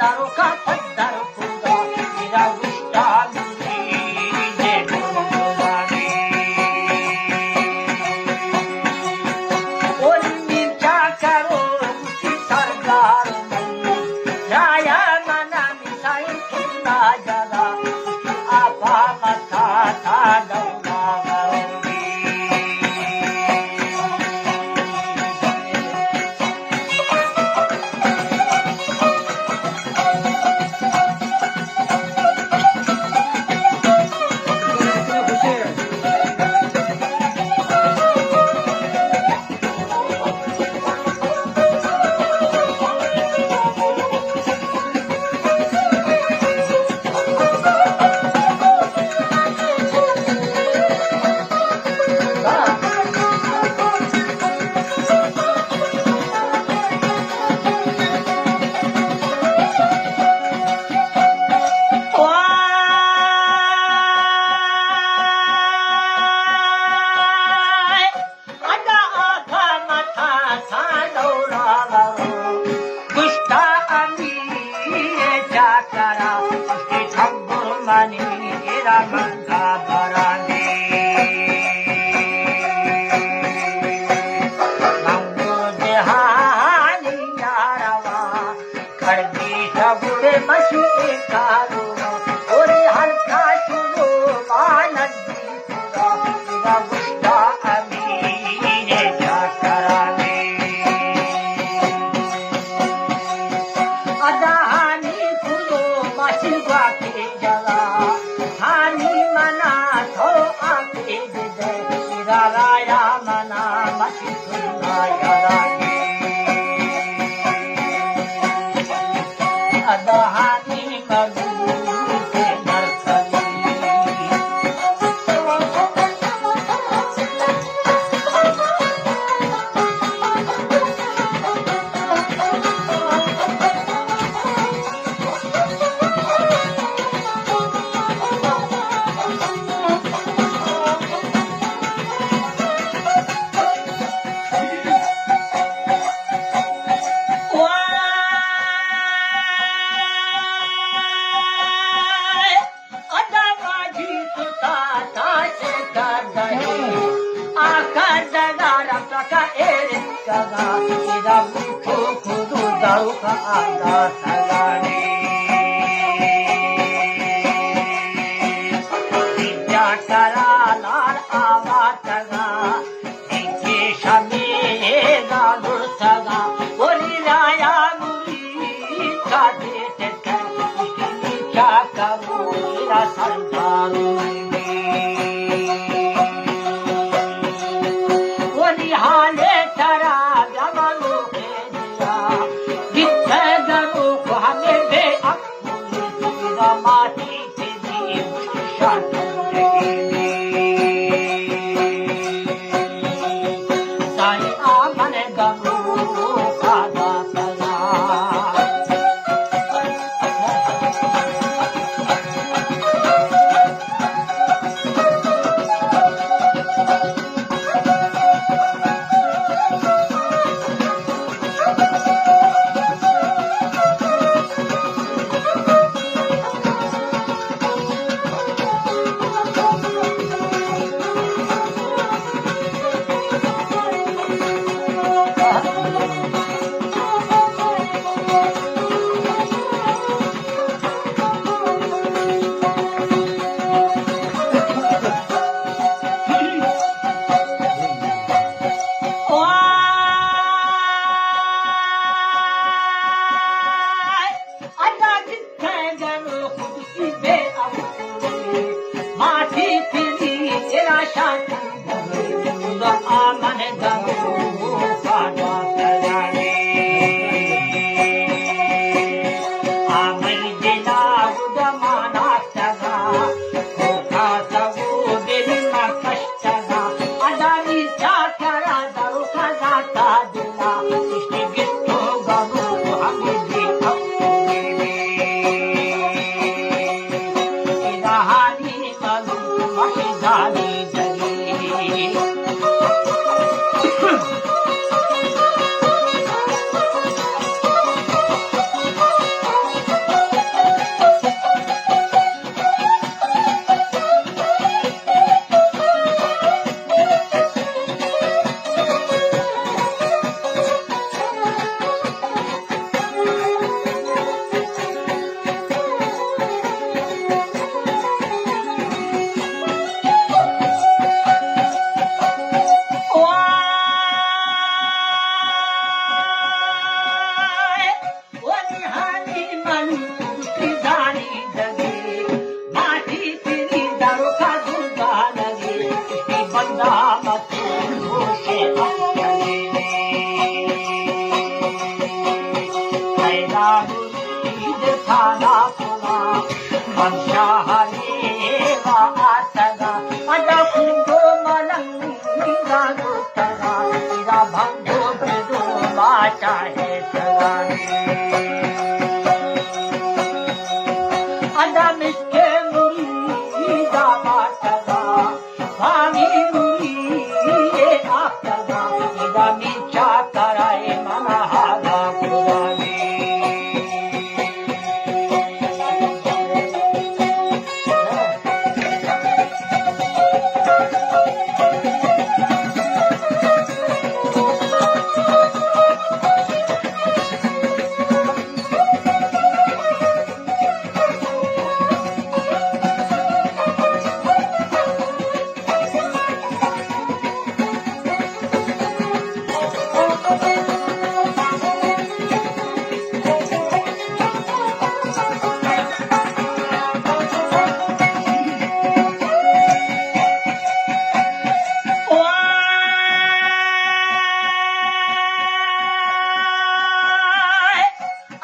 دروکا پدر کدا، میرا گشتا مریدے گلزارے۔ اور میر چاکرو گشتی سردار من، رایا منا میسائیں کنا جدا، آپا متا تا دورا غربی۔ ادا آپا متا سان دورا ورو، گشتا امیر چاکرا، گشتی تھمبر منی گرا منگا برانی۔ منگو جہانی یاروا، کڑدی سبڑ مشی کارو، اوری ہلکا شنو مانندی۔ خدا گشتا امیر چاکرانی۔ ادا ہانی کلو ماشی گواکی جلا، ہانی منا تو آکی دے، رایا منا ماشی سنا یلاگی۔ ادا ہانی ادا واجی تو تا تا سے کردگی، آ کردگا رفتا ایر کگا، ادا بوتو کدو داو کا آدا سگانی۔ بیا کرا لار آواتگا، دیکھے شمیزا لڑتگا، ولی رایا مریدا دیتکن، اشکنی چاکرو میرا سردارو۔ ولی حالے ترا جوانو کے دیا، جتنے گنو کو ہمیں بے عقل، میرا ماتی مرید تھانہ کلا، من شاہ ریوا آتگا، ادا کنڈو ملنگا گوتگا، ادا بھنگو بدو باچا ہیتگا۔ ادا مشکے مریدا باچگا، پانی مریدے آتگا، ادا من چاکرائے منا ہاگا کدانی۔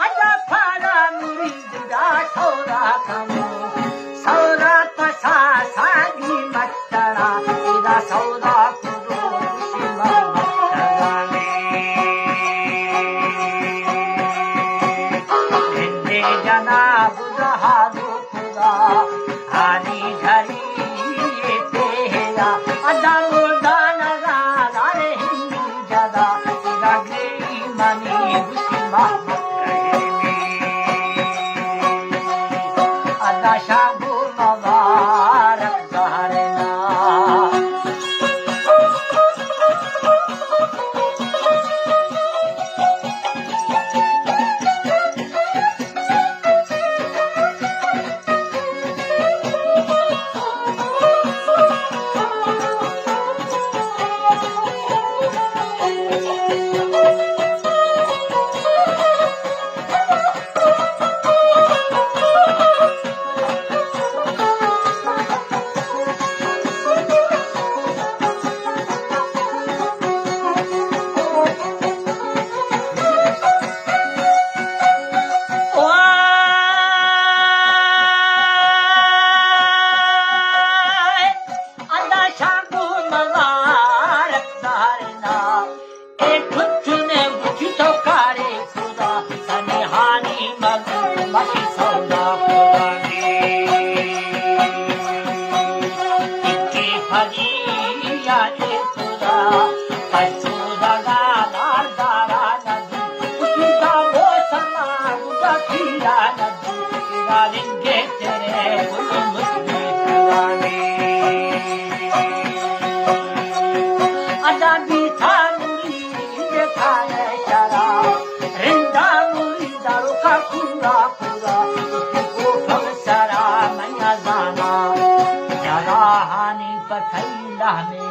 ادا پالا مرید دا سودا کنو، سودا پسا سادی مچڑا، ادا سودا کدو سیما مچڑا۔ ہندے جنا بدا حالو خدا، حالی جھری پہلا، ادا مردان زالار ہندو جدا، ادا گری منی گوشی محمد رحیمی۔ ادا شاگو مبارک زہرنا۔ ادا شاگو مبارک زہرنا، اے ٹھٹھنے گچی تو کارے خدا، تنہانی مگو مشی سودا خدا نے۔ اکی پھری یا اے خدا، پشو دگا دار دارا ندو، اسی دا بو سما گدا کھیرا ندو۔ رنگے تیرے گل مجھے پرانے۔ ادا بیتا مرید کھائے شرا، رندا مرید دارو کا پورا پورا، کو پھل سرا میا زانا، جراحانی پتھیلا میں